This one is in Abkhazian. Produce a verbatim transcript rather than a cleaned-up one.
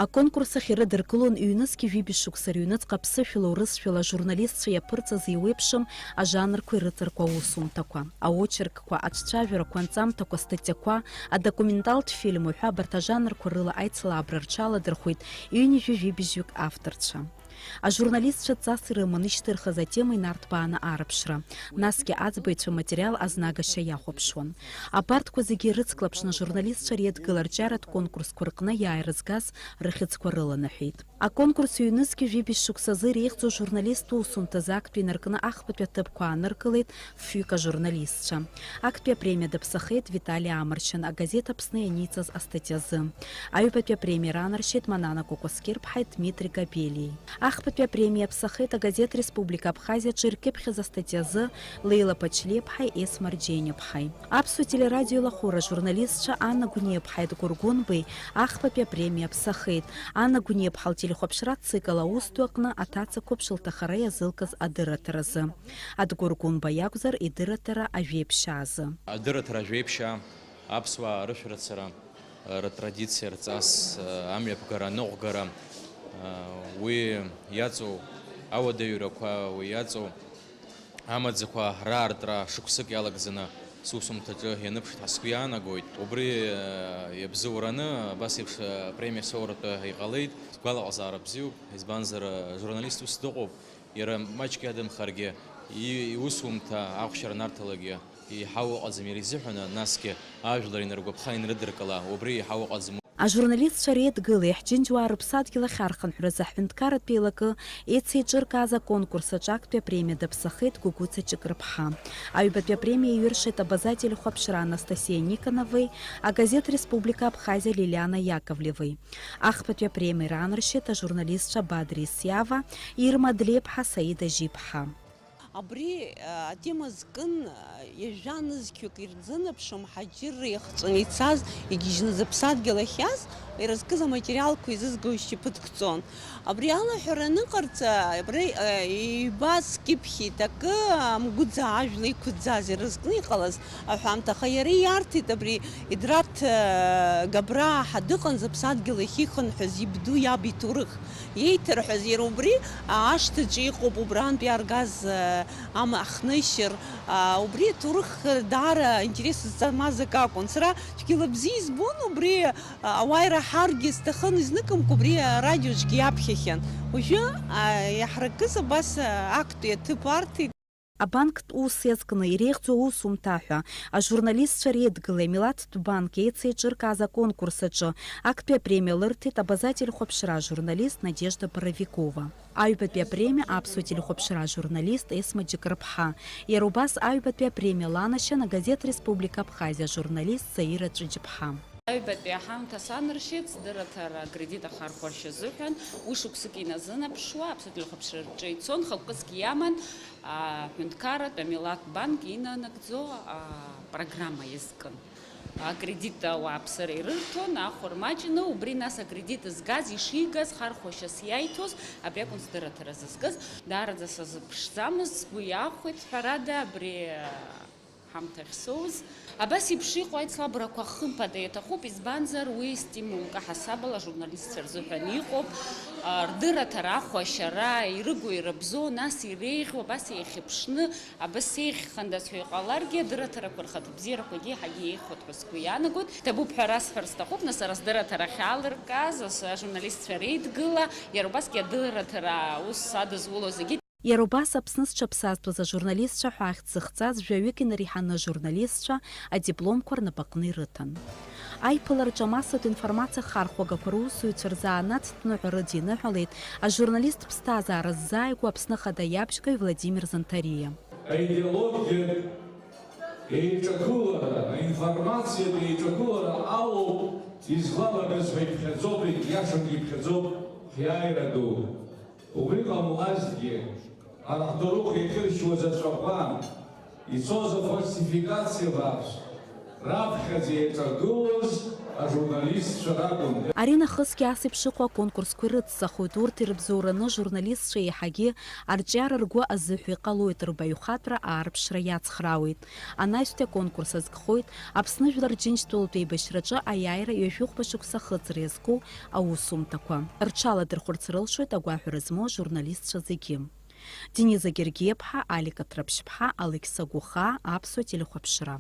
Аконкурс ахь ирыдыркылон ҩнызқь жәибжь шықәса рыҩныҵҟа аԥсышәала, урысшәала ажурналистцәа иаԥырҵаз еиуеиԥшым ажанрқәа ирыҵаркуа аусумҭақәа, аочеркқәа, аҿцәажәарақәа, анҵамҭақәа, астатиақәа, адокументалтә фильм уҳәа абарҭ ажанрқәа рыла аицлабра рҽаладырхәеит ҩынҩажәи жәибжьҩык авторцәа. Ажурналистцәа ҵас ирыманы ишьҭырхыз атема инарҭбааны арыԥшра, насгьы аӡбаҩцәа аматериал азнагашьа иахәаԥшуан. Абарҭқәа зегьы ирыцклаԥшны ажурналистцәа реидгыла арҿиаратә конкурсқәа рҟны иааира згаз рыхьӡқәа рыланаҳәеит. Аконкурс ҩнызқь жәибжь шықәсазы иреиӷьӡоу ажурналисттә усумҭазы актәи инаркны ахԥатәи аҭыԥқәа ааныркылеит фҩык ажурналистцәа. Актәи апремиа даԥсахеит Витали Амаршьан агазеҭ Аԥсны ианиҵаз астатиазы. Аҩбатәи апремиа раанаршьеит Манана Кәакәасқьырԥҳаи Дмитри Габелиеи. Ахԥатәи апремиа иаԥсахеит агазеҭ Республика Абхазиаҿы иркьыԥхьыз астатиазы Леила Ԥачлиаԥҳаи Есма Рџьениаԥҳаи. Аԥсуа телерадио еилахәыра ажурналистцәа Анна Гәниаԥҳаи Дгәыргәынбеи ахԥатәи апремиа ԥсахеит. Анна Гәниаԥҳа лтелехәаԥшра ацикл аус ду аҟны аҭаца қәыԥш лҭахара иазылкыз адырраҭаразы. Адгәыргәынба иакәзар, идырраҭара ажәеиԥшьаазы. Адырраҭара ажәеиԥшьаа, аԥсуаа рышәарыцара, ртрадициа, рҵас, амҩаԥгара, аныҟәгара, уи иаҵоу ауадаҩрақәа, уи иаҵоу амаӡақәа раартра шықәсык иалагӡаны сусумҭаҿы ианыԥшит ҳәа сгәы иаанагоит. Убри, э, иабзоураны абас еиԥш, э, апремиа соуратәы иҟалеит. Сгәалаҟазаара бзиоуп, избанзар, э, журналист ус дыҟоуп. Иара маҷк иадамхаргьы, и-, иусумҭа ахәшьара нарҭалакгьы еиҳау ыҟаӡам иара изыҳәаны, насгьы ажәлар инаргәаԥха, инрыдыркыла, убри еиҳау ыҟаӡам. Ажурналистцәа реидгылеи ҳџьынџьуаа рыԥсадгьыл ахь архынҳәразы аҳәынҭқарратә еилакы еицеиҿыркааз аконкурс аҿы актәи апремиа даԥсахеит Гәыгәыца Ҷыкрыԥҳа. Аҩбатәи апремиа иҩыршеит Абаза ателехәаԥшра Анастасиа Никоновеи агазеҭ Республика Абхазиа Лилиана Иаковлевеи. Ахԥатәи апремиа раанаршьеит ажурналистцәа Бадри Сиава, Ирма Длеиԥҳа, Саида Жьиԥҳа. Абри, а, атема зкын, а, ҩажәа нызқьҩык ирзынаԥшуа мҳаџьырра иахҵәаны ицаз, игьежьны зыԥсадгьыл ахь иааз, ирызкыз аматериалқәа изызгоижьҭеи ԥыҭк ҵон. Абри алаҳәара аныҟарҵа, абри, а, ҩба скьыԥхьит, акы амгәыӡаа ажәла иқәӡаз ирызкны иҟалаз аҳәамҭа, аха иара ииарҭеит абри Идрат, а, Габраа ҳа дыҟан зыԥсадгьыл ахь ихынҳәыз ибду иаб иҭоурых. Еиҭарҳәаз, иара убри ашҭаҿы иҟоуп, убрантә иааргаз, аа, ама ахнышьыр, аа, убри аҭоурых даара интерес змаз акы акәын. Сара цәгьала бзиа избон убри, аа, ауаа ираҳаргьы сҭахын, изныкымкәа убри арадиоҿгьы иаԥхьахьан. Уажәы, аа, иаҳракыз абас, аа, актәи аҭыԥ арҭеит. Абанктә ус иазкны иреиӷьӡоу аусумҭа ҳәа ажурналистцәа реидгылеи амилаҭтә банк еицеиҿыркааз аконкурс аҿы актәи апремиа лырҭеит Абаза ателехәаԥшра ажурналист Надежда Боровикова. Аҩбатәи апремиа аԥсуа телехәаԥшра ажурналист Есма Џьыкрыԥҳа. Иара убас аҩбатәи апремиа ланашьан агазеҭ Республика Абхазиа ажурналист Заира Ҵәыџьԥҳа. Аҩбатәи аҳамҭа санаршьеит, сдырраҭара акредит ахархәашьа азыҳәан, уи шықәсык иназынаԥшуа, аԥсуа телехәаԥшра рҿы ицон, хықәкыск иаман, аҳәынҭқарратә амилаҭ банк инанагӡо, апрограмма иазкын. Акредит ауааԥсыра ирырҭон, ахәырмаҷны, убри нас акредит згаз, ишигаз, хархәашьас иаиҭоз, абри акәын сдырраҭара зызкыз. Даараӡа сазыԥшӡамызт, сгәы иахәеит, ҳәарада, абри ҳамҭахь соуз. Абас еиԥш иҟоу аицлабрақәа хымԥада иаҭахуп, избанзар, уи стимулк аҳасабала ажурналистцәа рзыҳәан иҟоуп, а, рдырраҭара, ахәашьара, ирыгу, ирыбзоу, нас иреиӷьу, абас еихьыԥшны, абас еиӷьхандаз ҳәа иҟаларгьы, адырраҭарақәа рхаҭабзиарақәагьы еиҳагьы еиӷьхоит ҳәа сгәы иаанагоит. Ҭабуп ҳәа расҳәар сҭахуп, нас сара сдырраҭара ахьаалыркааз, ас-, ажурналистцәа реидгыла, иара убасгьы адырраҭара аус адызуло зегьы. Иара убас Аԥсны зҽаԥсазтәыз ажурналистцәа ҳәа ахьӡ зыхҵаз жәаҩык инареиҳаны ажурналистцәа адипломқәа рнапаҟны ирыҭан. Аиԥылараҿы амассатә информациа ахархәагақәа русзуҩцәа рзанааҭтә ныҳәа рыдиныҳәалеит ажурналисттә ԥсҭазаара ззааигәоу Аԥсны Ахада иабжьгаҩ Владимир Занҭариа. Аидеологиатә еиҿагылара, аинформациатә еиҿагылара алоуп изгәалагаз ҳәа иԥхьаӡоуп, иашакгьы иԥхьаӡоуп ҳиааира ду. Убри ҟамлазҭгьы, ҳара ҳҭоурых иахьыршьуаз аҵәаҟәа ицоз афальсификациа бааԥс раԥхьаӡа иаҿагылоз Ажурналистцәа ракәын. Аринахысгьы ас еиԥш ыҟоу аконкурсқәа ирыцҵахоит. Урҭ ирыбзоураны ажурналистцәа еиҳагьы арҿиара ргәы азыҳәа иҟалоит, рбаҩхатәра аарԥшра иацхраауеит. Анаҩстәи аконкурс азкхоит Аԥсны Жәлар Џьынџьтәылатә еибашьраҿы аиааира ҩажәихәба шықәса ахыҵра иазку аусумҭақәа. Рҽаладырхәырц рылшоит агәаҳәара змоу ажурналистцәа зегьы. Дениза Гергиаԥҳа, Алика Ҭраԥшьԥҳа, Алықьса Гәыхаа, Аԥсуа телехәаԥшра.